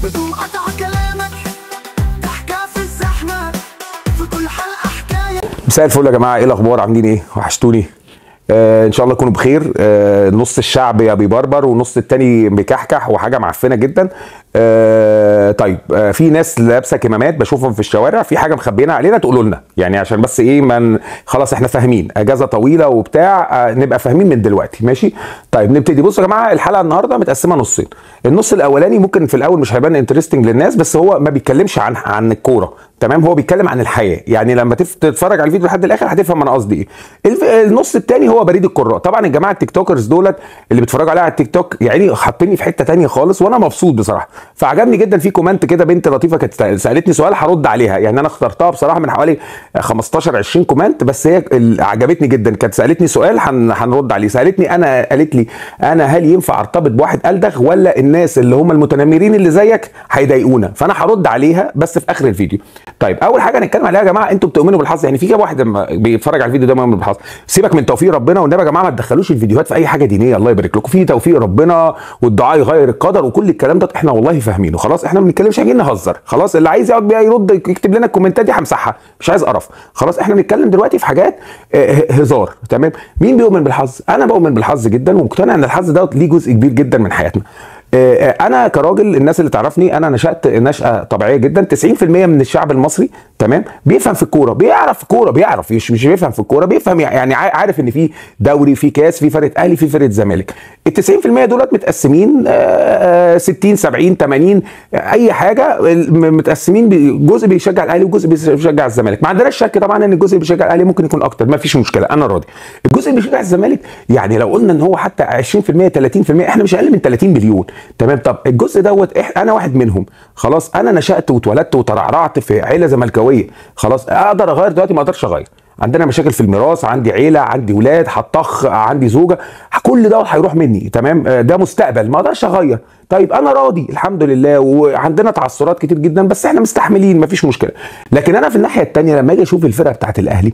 بدون قطع كلامك، ضحكة في الزحمة، في كل حلقة حكاية. مساء الفل يا جماعة، ايه الاخبار؟ عاملين ايه؟ وحشتوني. ان شاء الله تكونوا بخير. نص الشعب يا بيبربر ونص التاني بيكحكح وحاجه معفنه جدا. طيب، في ناس لابسه كمامات بشوفهم في الشوارع، في حاجة مخبيينها علينا تقولوا لنا يعني، عشان بس ايه من خلاص احنا فاهمين اجازه طويلة وبتاع، نبقى فاهمين من دلوقتي. ماشي، طيب نبتدي. بصوا يا جماعة، الحلقة النهارده متقسمه نصين. النص الاولاني ممكن في الاول مش هيبان interesting للناس، بس هو ما بيتكلمش عن الكورة، تمام؟ هو بيتكلم عن الحياة، يعني لما تتفرج على الفيديو لحد الاخر هتفهم انا قصدي ايه. النص الثاني هو بريد القراء. طبعا الجماعة ال TikTokers دولت اللي بيتفرجوا عليها على التيك توك يعني حاطيني في حتة ثانية خالص، وانا مبسوط بصراحة. فعجبني جدا في comment كده، بنت لطيفة كانت سالتني سؤال هرد عليها، يعني انا اخترتها بصراحة من حوالي 15 20 comment، بس هي عجبتني جدا. كانت سالتني سؤال هنرد عليه. سالتني انا، قالت لي انا هل ينفع ارتبط بواحد ألدغ ولا الناس اللي هم المتنمرين اللي زيك هيضايقونا؟ فانا هرد عليها بس في اخر الفيديو. طيب اول حاجة هنتكلم عليها يا جماعة، انتوا بتؤمنوا بالحظ؟ يعني في كام واحد لما بيتفرج على الفيديو ده مؤمن بالحظ؟ سيبك من توفيق ربنا والنبي يا جماعة، ما تدخلوش الفيديوهات في اي حاجة دينية، الله يبارك لكم. في توفيق ربنا والدعاء يغير القدر وكل الكلام ده احنا والله فاهمينه، خلاص احنا ما بنتكلمش، عايزين نهزر، خلاص. اللي عايز يقعد بقى يرد يكتب لنا الكومنتات دي همسحها، مش عايز قرف، خلاص. احنا بنتكلم دلوقتي في حاجات هزار، تمام؟ مين بيؤمن بالحظ؟ انا بؤمن بالحظ جدا، ومقتنع ان الحظ ده ليه جزء كبير جدا من حياتنا. انا كراجل، الناس اللي تعرفني، انا نشأت نشأة طبيعية جدا. 90% من الشعب المصري، تمام، بيفهم في الكورة، بيعرف كورة، بيعرف، مش بيفهم في الكورة، بيفهم يعني عارف ان في دوري، في كاس، في فرقه اهلي، في فرقه زمالك. ال 90% دولت متقسمين 60 70 80 اي حاجة، متقسمين جزء بيشجع الاهلي وجزء بيشجع الزمالك. ما عندناش شك طبعا ان الجزء اللي بيشجع الاهلي ممكن يكون اكتر، ما فيش مشكلة، انا راضي. الجزء اللي بيشجع الزمالك يعني لو قلنا ان هو حتى 20% 30%، احنا مش اقل من 30 مليون، تمام؟ طب الجزء دوت انا واحد منهم، خلاص. انا نشأت واتولدت وترعرعت في عيله زملكاويه، خلاص. اقدر اغير دلوقتي؟ ما اقدرش اغير. عندنا مشاكل في الميراث، عندي عيله، عندي ولاد، هطخ، عندي زوجه، كل ده هيروح مني، تمام؟ ده مستقبل ما اقدرش اغير. طيب انا راضي الحمد لله، وعندنا تعثرات كتير جدا بس احنا مستحملين، مفيش مشكلة. لكن انا في الناحية الثانية لما اجي اشوف الفرقة بتاعت الاهلي،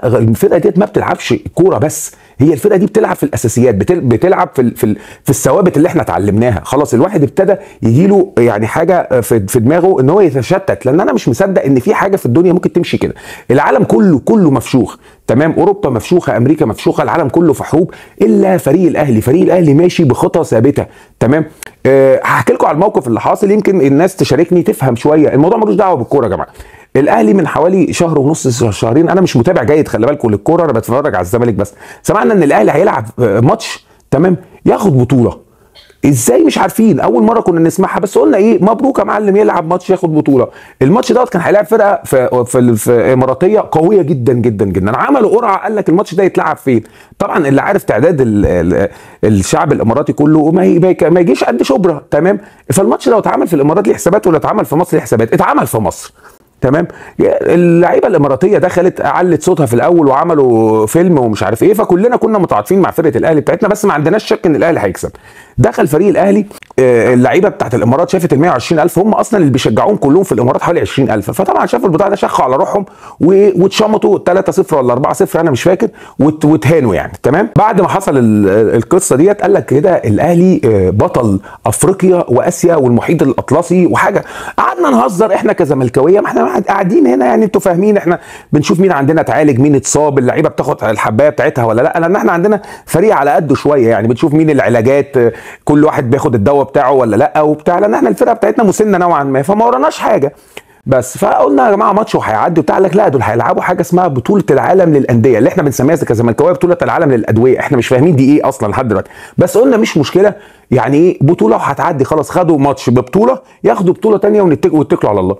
الفرقة ديت ما بتلعبش كورة بس، هي الفرقة دي بتلعب في الاساسيات، بتلعب في الثوابت اللي احنا اتعلمناها. خلاص الواحد ابتدى يجيله يعني حاجة في دماغه ان هو يتشتت، لان انا مش مصدق ان في حاجة في الدنيا ممكن تمشي كده. العالم كله مفشوخ، تمام؟ اوروبا مفشوخه، امريكا مفشوخه، العالم كله في حروب الا فريق الاهلي. فريق الاهلي ماشي بخطى ثابتة، تمام؟ هحكي لكم على الموقف اللي حاصل، يمكن الناس تشاركني تفهم شوية. الموضوع ملوش دعوه بالكورة يا جماعة. الاهلي من حوالي شهر ونص شهرين، انا مش متابع جيد خلي بالكم للكورة، انا بتفرج على الزمالك بس. سمعنا ان الاهلي هيلعب ماتش، تمام، ياخد بطوله. ازاي؟ مش عارفين، اول مرة كنا نسمعها، بس قلنا ايه، مبروك يا معلم، يلعب ماتش ياخد بطوله. الماتش دوت كان هيلاعب فرقه في اماراتيه قوية جدا جدا جدا. عملوا قرعه، قال لك الماتش ده يتلعب فين؟ طبعا اللي عارف تعداد الشعب الاماراتي كله ما يجيش قد شبرا، تمام؟ فالماتش لو اتعمل في الامارات ليه حسابات، ولا اتعمل في مصر ليه حسابات. اتعمل في مصر، تمام؟ اللعيبة الاماراتية دخلت علت صوتها في الاول وعملوا فيلم ومش عارف ايه، فكلنا كنا متعاطفين مع فرقه الاهلي بتاعتنا، بس ما عندناش شك ان الاهلي هيكسب. دخل فريق الاهلي، اللعيبة بتاعت الامارات شافت ال 120,000، هم اصلا اللي بيشجعوهم كلهم في الامارات حوالي 20,000، فطبعا شافوا البتاع ده شخوا على روحهم واتشمطوا 3-0 ولا 4-0 انا مش فاكر، واتهانوا يعني، تمام؟ بعد ما حصل القصة ديت قال لك كده الاهلي بطل افريقيا واسيا والمحيط الاطلسي وحاجه. قعدنا نهزر احنا كزملكاويه، ما احنا قاعدين هنا يعني، انتوا فاهمين، احنا بنشوف مين عندنا اتعالج، مين اتصاب، اللعيبة بتاخد الحبايه بتاعتها ولا لا، لان احنا عندنا فريق على قده شوية يعني، بنشوف مين العلاجات، كل واحد بياخد الدواء بتاعه ولا لا وبتاع، لان احنا الفرقة بتاعتنا مسنة نوعا ما، فما وراناش حاجة. بس فقلنا يا جماعة ماتش وهيعدي وبتاع، لك لا دول هيلعبوا حاجة اسمها بطوله العالم للاندية، اللي احنا بنسميها كزملكاويه بطوله العالم للادوية، احنا مش فاهمين دي ايه اصلا لحد دلوقتي، بس قلنا مش مشكلة، يعني ايه بطوله وهتعدي، خلاص خدوا ماتش ببطولة ياخدوا بطوله ثانية واتكلوا على الله.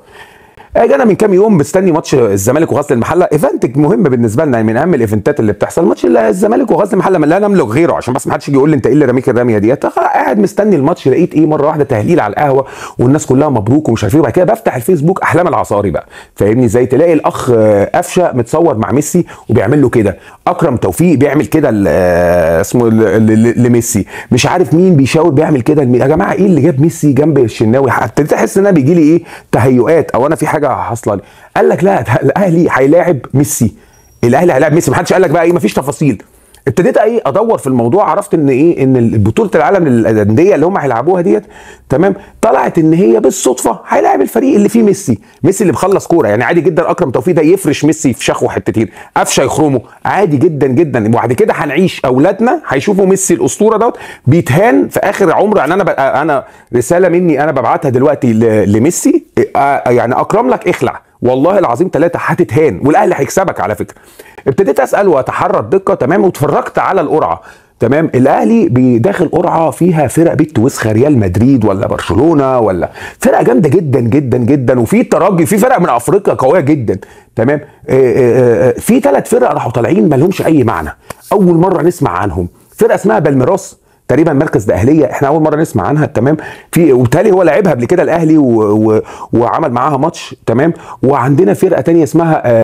اجي انا من كام يوم مستني ماتش الزمالك وغزل المحلة، event مهم بالنسبة لنا، من اهم ال event ات اللي بتحصل ماتش الزمالك وغزل المحلة، لا نملك غيره، عشان بس ما حدش يجي يقول لي انت ايه اللي رميك الرمية ديت. قاعد مستني الماتش، لقيت ايه مرة واحدة تهليل على القهوة والناس كلها مبروك ومش عارف ايه. وبعد كده بفتح الفيسبوك احلام العصاري بقى، فاهمني ازاي؟ تلاقي الاخ قفشه متصور مع ميسي وبيعمل له كده، اكرم توفيق بيعمل كده اسمه لميسي، مش عارف مين بيشاور بيعمل كده. يا جماعة ايه اللي جاب ميسي جنب الشناوي؟ ابتديت احس ان انا بيجي لي ايه تهيؤات، او انا في حاجة حاصله لي. قال لك لا الاهلي هيلاعب ميسي، الاهلي هيلاعب ميسي، ما حدش قال لك بقى ايه، مفيش تفاصيل. ابتديت ايه ادور في الموضوع، عرفت ان ايه، ان بطوله العالم للاندية اللي هم هيلعبوها ديت، تمام، طلعت ان هي بالصدفة هيلاعب الفريق اللي فيه ميسي، ميسي اللي بخلص كورة، يعني عادي جدا اكرم توفيق ده يفرش ميسي في شخوه حتتين، قفشه يخرمه عادي جدا جدا. وبعد كده هنعيش اولادنا هيشوفوا ميسي الاسطورة دوت بيتهان في اخر عمره. يعني انا رسالة مني انا ببعتها دلوقتي لميسي، يعني اكرم لك اخلع والله العظيم 3 هتتهان والاهلي هيكسبك على فكرة. ابتديت اسال واتحرى الدقة، تمام، واتفرجت على القرعة، تمام. الاهلي بيداخل قرعه فيها فرق بيت وسخة، ريال مدريد ولا برشلونة ولا فرقه جامدة جدا جدا جدا، وفي الترجي، في فرق من افريقيا قوية جدا، تمام. في 3 فرق راحوا طالعين ما لهمش اي معنى، اول مرة نسمع عنهم. فرقه اسمها بالميراس تقريبا مركز دقهليه، احنا اول مرة نسمع عنها، تمام. في وبالتالي هو لعبها قبل كده الاهلي وعمل معاها ماتش، تمام. وعندنا فرقه ثانية اسمها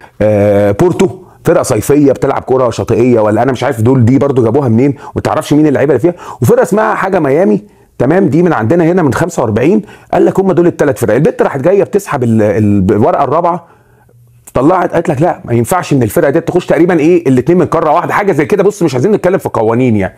بورتو، فرقه صيفية بتلعب كره شاطئيه ولا انا مش عارف دول دي برضو جابوها منين وما تعرفش مين اللعيبة اللي فيها. وفرقه اسمها حاجة ميامي، تمام، دي من عندنا هنا من 45. قال لك هم دول الثلاث فرق. البت راحت جاية بتسحب الورقة الرابعة، طلعت قالت لك لا ما ينفعش ان الفرقة دي تخش، تقريبا ايه الاثنين من قارة واحدة حاجة زي كده، بص مش عايزين نتكلم في قوانين يعني.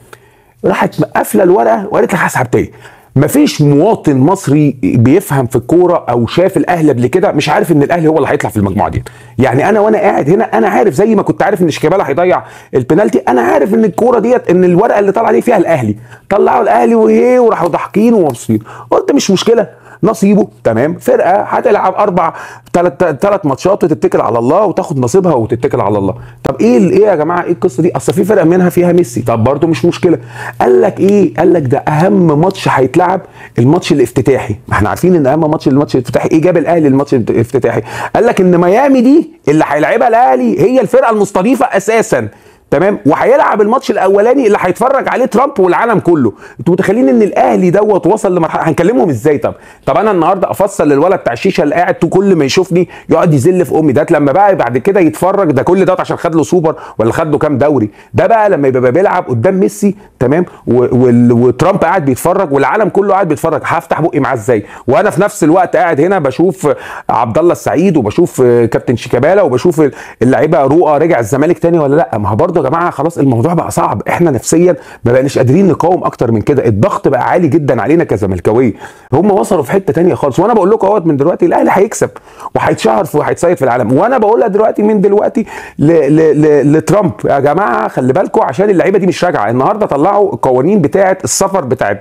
راحت مقفلة الورقة وقالت لك هسحب تاني. مفيش مواطن مصري بيفهم في الكورة او شاف الاهلي قبل كده مش عارف ان الاهلي هو اللي هيطلع في المجموعة دي. يعني انا وانا قاعد هنا انا عارف، زي ما كنت عارف ان شيكابالا هيضيع البنالتي، انا عارف ان الكورة ديت ان الورقة اللي طالعه دي فيها الاهلي. طلعوا الاهلي وهي وراحوا ضاحكين ومبسوطين. قلت مش مشكلة، نصيبه، تمام. فرقه هتلعب 4 3 ماتشات وتتكل على الله وتاخد نصيبها وتتكل على الله. طب ايه يا جماعة ايه القصة دي؟ اصل في فرقه منها فيها ميسي، طب برده مش مشكلة. قال لك ايه؟ قال لك ده اهم ماتش هيتلعب الماتش الافتتاحي. ما احنا عارفين ان اهم ماتش الماتش الافتتاحي. ايه جاب الاهلي الماتش الافتتاحي؟ قال لك ان ميامي دي اللي هيلعبها الاهلي هي الفرقة المستضيفة اساسا، تمام، وهيلعب الماتش الاولاني اللي هيتفرج عليه ترامب والعالم كله. انتوا متخيلين ان الاهلي دوت وصل لمرحلة هنكلمهم ازاي؟ طب انا النهارده افصل للولد بتاع الشيشة اللي قاعد كل ما يشوفني يقعد يزل في امي ده، لما بقى بعد كده يتفرج ده كل دوت عشان خد له سوبر ولا خد له كام دوري، ده بقى لما يبقى بيلعب قدام ميسي، تمام، وترامب قاعد بيتفرج والعالم كله قاعد بيتفرج، هفتح بقي معاه ازاي؟ وانا في نفس الوقت قاعد هنا بشوف عبد الله السعيد وبشوف كابتن شيكابالا وبشوف اللعيبة رؤى رجع الزمالك تاني ولا لا. ما هو برضه يا جماعة خلاص الموضوع بقى صعب، احنا نفسيا ما بقناش قادرين نقاوم اكتر من كده، الضغط بقى عالي جدا علينا كزملكاويه. هم وصلوا في حتة تانية خالص، وانا بقول لكم اهوت من دلوقتي الاهلي هيكسب وهيتشهر وهيتصيد في العالم. وانا بقولها دلوقتي من دلوقتي لترامب، يا جماعة خلي بالكم عشان اللعيبة دي مش راجعه. النهارده طلعوا القوانين بتاعه السفر بتاعه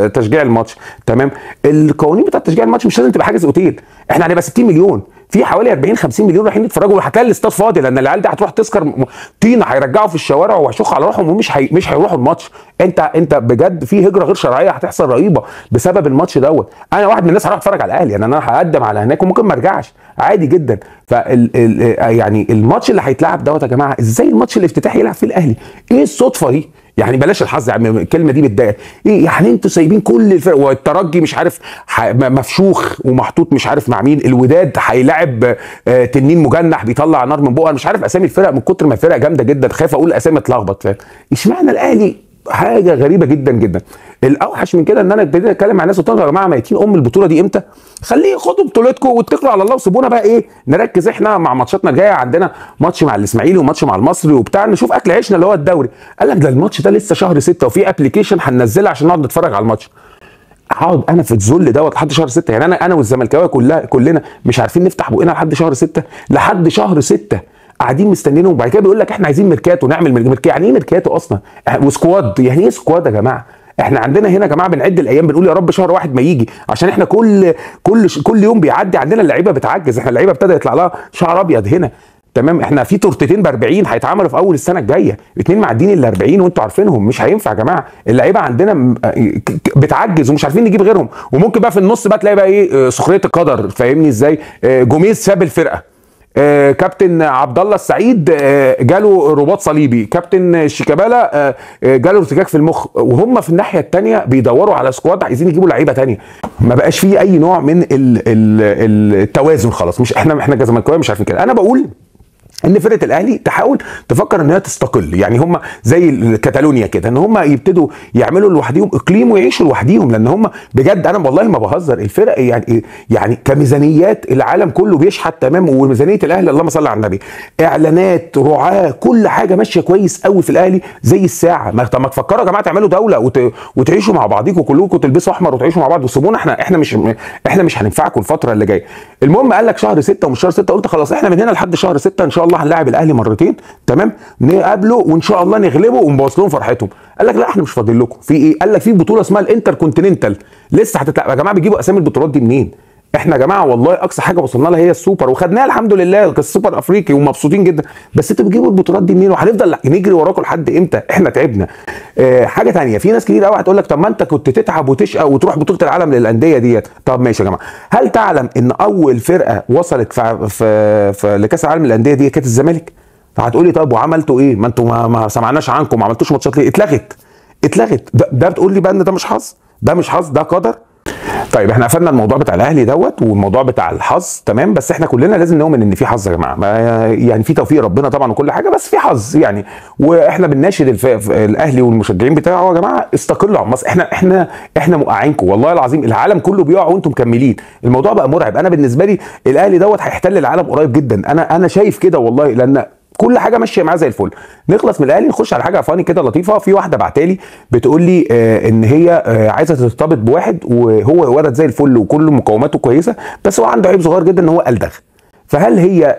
تشجيع الماتش، تمام. القوانين بتاعه تشجيع الماتش مش لازم تبقى حاجز اوتيل، احنا هنبقى 60 مليون، في حوالي 40 50 مليون رايحين يتفرجوا، وهتلاقي الاستاد فاضي لان العيال دي هتروح تسكر طينه، هيرجعوا في الشوارع وهيشخوا على روحهم ومش مش هيروحوا الماتش. انت بجد في هجره غير شرعية هتحصل رهيبة بسبب الماتش دوت. انا واحد من الناس هروح اتفرج على الاهلي، يعني انا هقدم على هناك وممكن ما ارجعش عادي جدا. فال يعني الماتش اللي هيتلعب دوت يا جماعة، ازاي الماتش الافتتاحي يلعب فيه الاهلي؟ ايه الصدفة دي؟ يعني بلاش الحظ يا عم، الكلمة دي بتضايق. ايه يعني انتوا سايبين كل الفرق، والترجي مش عارف مفشوخ ومحطوط مش عارف مع مين، الوداد هيلاعب تنين مجنح بيطلع نار من بقه، انا مش عارف اسامي الفرق من كتر ما الفرق جامدة جدا، خايف اقول اسامي اتلخبط، فاهم؟ اشمعنى الاهلي؟ حاجة غريبة جدا جدا. الاوحش من كده ان انا ابتديت اتكلم مع ناس قلت لهم يا جماعة ميتين ام البطولة دي امتى؟ خليه خدوا بطولتكم واتكلوا على الله وسيبونا بقى ايه نركز احنا مع ماتشاتنا الجاية، عندنا ماتش مع الاسماعيلي وماتش مع المصري وبتاع، نشوف اكل عيشنا اللي هو الدوري. قال لك ده الماتش ده لسه شهر 6 وفي application هننزلها عشان نقعد نتفرج على الماتش. هقعد انا في الذل دوت لحد شهر 6؟ يعني انا والزملكاويه كلنا مش عارفين نفتح بقنا لحد شهر 6، لحد شهر 6 قاعدين مستنينهم. وبعد كده بيقول لك احنا عايزين ميركاتو، نعمل ميركاتو. يعني ايه ميركاتو اصلا؟ و squad، يعني ايه squad يا جماعة؟ احنا عندنا هنا يا جماعة بنعد الايام، بنقول يا رب شهر واحد ما يجي، عشان احنا كل يوم بيعدي عندنا اللعيبة بتعجز، احنا اللعيبة ابتدى يطلع لها شعر ابيض هنا، تمام. احنا في تورتتين ب 40 هيتعملوا في اول السنة الجاية، اتنين معديين ال 40 وانتوا عارفينهم، مش هينفع يا جماعة. اللعيبة عندنا بتعجز ومش عارفين نجيب غيرهم. وممكن بقى في النص بقى تلاقي بقى ايه سخرية القدر، فاهمني ازاي؟ جوميز ساب الفرقة، كابتن عبد الله السعيد جاله رباط صليبي، كابتن شيكابالا جاله ارتجاج في المخ، وهم في الناحية الثانية بيدوروا على squad عايزين يجيبوا لعيبة ثانية. ما بقاش فيه اي نوع من التوازن خلاص. مش احنا كزملكاويه مش عارفين كده. انا بقول ان فرقه الاهلي تحاول تفكر ان هي تستقل، يعني هم زي كاتالونيا كده، ان هم يبتدوا يعملوا لوحديهم اقليم ويعيشوا لوحديهم، لان هم بجد انا والله ما بهزر، الفرق يعني كميزانيات العالم كله بيشحت، تمام، وميزانيه الاهلي اللهم صل على النبي، اعلانات، رعاه، كل حاجة ماشية كويس قوي في الاهلي زي الساعة. ما تفكروا يا جماعة تعملوا دولة وتعيشوا مع بعضيكم كلكم، تلبسوا احمر وتعيشوا مع بعض، وسيبونا احنا مش هننفعكم الفترة اللي جاية. المهم قال لك شهر 6 ومش شهر 6، قلت خلاص احنا من هنا لحد شهر 6 ان شاء الله هنلاعب الاهلي مرتين، تمام، نقابله وان شاء الله نغلبه ونبوظ لهم فرحتهم. قال لك لا احنا مش فاضيين لكم، في ايه؟ قال لك في بطوله اسمها الانتر كونتيننتال لسه هتتلعب. يا جماعة بيجيبوا اسامي البطولات دي منين؟ احنا يا جماعة والله اقصى حاجة وصلنا لها هي السوبر، وخدناها الحمد لله السوبر افريقي ومبسوطين جدا، بس انتوا بتجيبوا البطولات دي منين؟ وهنفضل نجري وراكم لحد امتى؟ احنا تعبنا. حاجة ثانية، في ناس كتير قوي هتقول لك طب ما انت كنت تتعب وتشقى وتروح بطوله العالم للاندية ديت. طب ماشي يا جماعة، هل تعلم ان اول فرقه وصلت في لكاس العالم للاندية دي كانت الزمالك؟ فهتقولي طب وعملتوا ايه؟ ما انتوا ما سمعناش عنكم، ما عملتوش ماتشات ليه؟ اتلغت. ده بتقول لي بقى ان ده مش حظ؟ ده مش حظ، ده قدر. طيب احنا قفلنا الموضوع بتاع الاهلي دوت والموضوع بتاع الحظ، تمام، بس احنا كلنا لازم نؤمن ان في حظ يا جماعة، يعني في توفيق ربنا طبعا وكل حاجة، بس في حظ يعني. واحنا بنناشد الاهلي والمشجعين بتاعه يا جماعة استقلوا عن مصر، احنا موقعينكم والله العظيم، العالم كله بيقع وانتم مكملين. الموضوع بقى مرعب. انا بالنسبة لي الاهلي دوت هيحتل العالم قريب جدا، انا شايف كده والله، لان كل حاجة ماشية معاه زي الفل. نخلص من الاهلي نخش على حاجة funny كده لطيفة. في واحدة بعتالي بتقول لي ان هي عايزه ترتبط بواحد وهو ولد زي الفل وكل مقوماته كويسة، بس هو عنده عيب صغير جدا ان هو ألدغ. فهل هي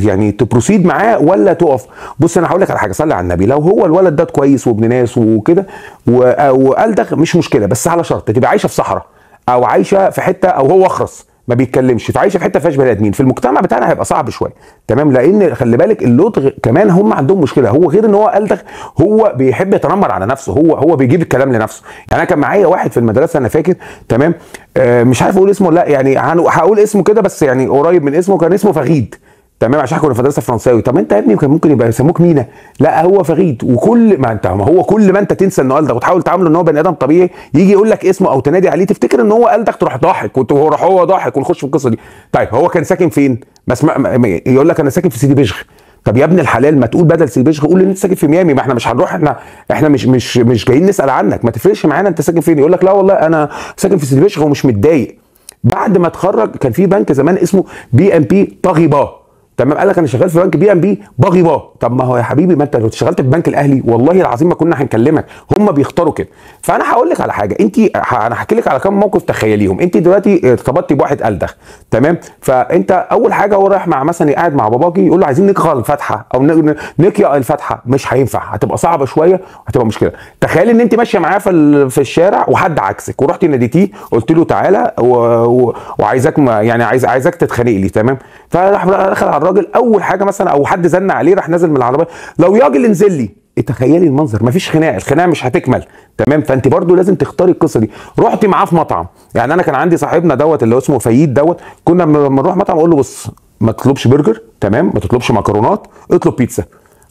يعني ت proceed معاه ولا تقف؟ بص انا هقول لك على حاجة، صلي على النبي، لو هو الولد ده كويس وابن ناس وكده وألدغ مش مشكلة، بس على شرط تبقى عايشه في صحراء او عايشه في حتة، او هو اخرس ما بيتكلمش، فعايشه في حتة فيهاش بني ادمين. في المجتمع بتاعنا هيبقى صعب شوية، تمام، لان خلي بالك اللدغ كمان هم عندهم مشكلة، هو غير ان هو ألدغ هو بيحب يتنمر على نفسه، هو بيجيب الكلام لنفسه. يعني انا كان معايا واحد في المدرسة انا فاكر، تمام، مش عارف اقول اسمه، لا يعني هقول اسمه كده بس يعني قريب من اسمه، كان اسمه فغيد، تمام، عشان كنا في مدرسه فرنساوي. طب انت يا ابني كان ممكن يبقى يسموك مينا، لا هو فغيد. وكل ما انت ما هو كل ما انت تنسى انه ألدغ وتحاول تعامله ان هو بني ادم طبيعي، يجي يقول لك اسمه او تنادي عليه تفتكر ان هو ألدغ، تروح ضاحك وتروح هو ضاحك ونخش في القصة دي. طيب هو كان ساكن فين؟ بس يقول لك انا ساكن في سيدي بشر. طب يا ابن الحلال ما تقول بدل سيدي بشر قول ان انت ساكن في ميامي، ما احنا مش هنروح، احنا مش جايين نسال عنك، ما تفرقش معانا انت ساكن فين. يقول لك لا والله انا ساكن في سيدي بشر ومش متضايق. بعد ما اتخرج كان في بنك زمان اسمه BNP Paribas، تمام، قال لك انا شغال في بنك BNP Paribas. طب ما هو يا حبيبي ما انت لو اشتغلت في بنك الاهلي والله العظيم ما كنا هنكلمك، هم بيختاروا كده. فانا هقول لك على حاجة، انت انا هحكي لك على كام موقف تخيليهم. انت دلوقتي ارتبطتي بواحد ألدغ، تمام، فانت اول حاجة هو رايح مع مثلا قاعد مع باباكي يقول له عايزين نقرا الفاتحة او نقيا الفاتحة، مش هينفع، هتبقى صعبة شوية وهتبقى مشكلة. تخيلي ان انت ماشية معاه في الشارع وحد عكسك ورحتي ناديتيه قلت له تعالى وعايزاك يعني عايزاك تتخانق لي، تمام، فراح دخل على الراجل اول حاجة مثلا او حد زن عليه راح نازل من العربية، لو ياجل انزل لي. تخيلي المنظر، مفيش خناقه، الخناقة مش هتكمل، تمام. فانت برضو لازم تختاري القصة دي. رحتي معاه في مطعم، يعني انا كان عندي صاحبنا دوت اللي هو اسمه فييد دوت، كنا بنروح مطعم اقول له بص ما تطلبش برجر، تمام، ما تطلبش مكرونات، اطلب بيتزا.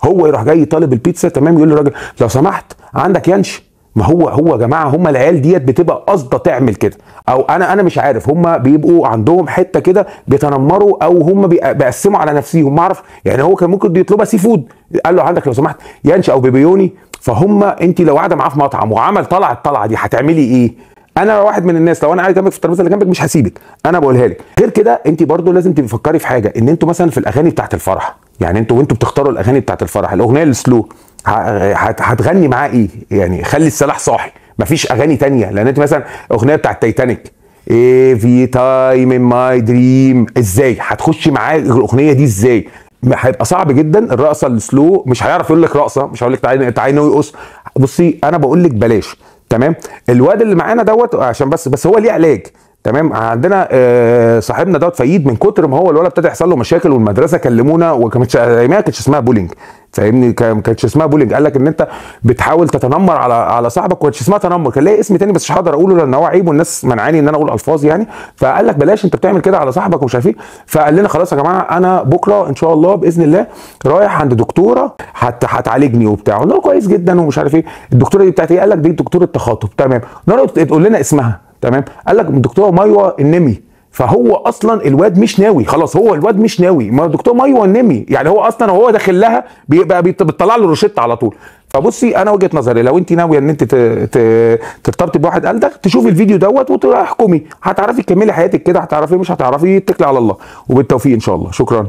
هو يروح جاي طالب البيتزا، تمام، يقول للراجل لو سمحت عندك ينش. ما هو يا جماعة هم العيال ديت بتبقى قاصده تعمل كده، او انا مش عارف، هم بيبقوا عندهم حتة كده بيتنمروا او هم بيقسموا على نفسيهم، ما اعرف. يعني هو كان ممكن يطلبها seafood، قال له عندك لو سمحت ينش او بيبيوني. فهم انت لو قاعدة معاه في مطعم وعمل طلع الطلعة دي هتعملي ايه؟ انا واحد من الناس لو انا قاعد جنبك في الترابيزة اللي جنبك مش هسيبك، انا بقولها لك. غير كده انت برضو لازم تفكري في حاجة، ان انتوا مثلا في الاغاني بتاعت الفرح، يعني انتوا وانتوا بتختاروا الاغاني بتاعت الفرح، الاغنية ال slow هتغني معاه ايه؟ يعني خلي السلاح صاحي، مفيش اغاني تانية. لان انت مثلا اغنية بتاعت تايتانيك every time in my dream، ازاي هتخشي معاه الاغنية دي؟ ازاي؟ هيبقى صعب جدا. الرقصة ال slow مش هيعرف يقول لك رقصه، مش هيقول لك تعالي نرقص. بصي انا بقول لك بلاش، تمام. الواد اللي معانا دوت عشان بس هو ليه علاج، تمام. عندنا صاحبنا دوت فايد، من كتر ما هو الولد ابتدى يحصل له مشاكل والمدرسة كلمونا، وكانت ما كانتش اسمها bullying، فاهمني، ما كانتش اسمها bullying. قال لك ان انت بتحاول تتنمر على صاحبك، وما كانتش اسمها تنمر، كان ليا اسم تاني بس مش هقدر اقوله لان هو عيب والناس منعاني ان انا اقول الفاظ يعني. فقال لك بلاش انت بتعمل كده على صاحبك ومش عارف ايه. فقال لنا خلاص يا جماعة انا بكره ان شاء الله باذن الله رايح عند دكتورة هتعالجني وبتاع. قلنا له كويس جدا ومش عارف ايه. الدكتورة دي بتاعت ايه؟ قال لك دي دكتورة تخاطب، تمام. قلنا له تقول لنا اسمها، تمام. قال لك الدكتورة مايوه النمي، فهو اصلا الواد مش ناوي، خلاص هو الواد مش ناوي. ما دكتور مي والنمي يعني هو اصلا وهو داخل لها بيبقى بتطلع له روشته على طول. فبصي انا وجهه نظري لو انت ناوية ان انت ترتبطي بواحد ألدغ، تشوفي الفيديو دوت وتحكمي، هتعرفي تكملي حياتك كده، هتعرفي مش هتعرفي، اتكلي على الله، وبالتوفيق ان شاء الله. شكرا.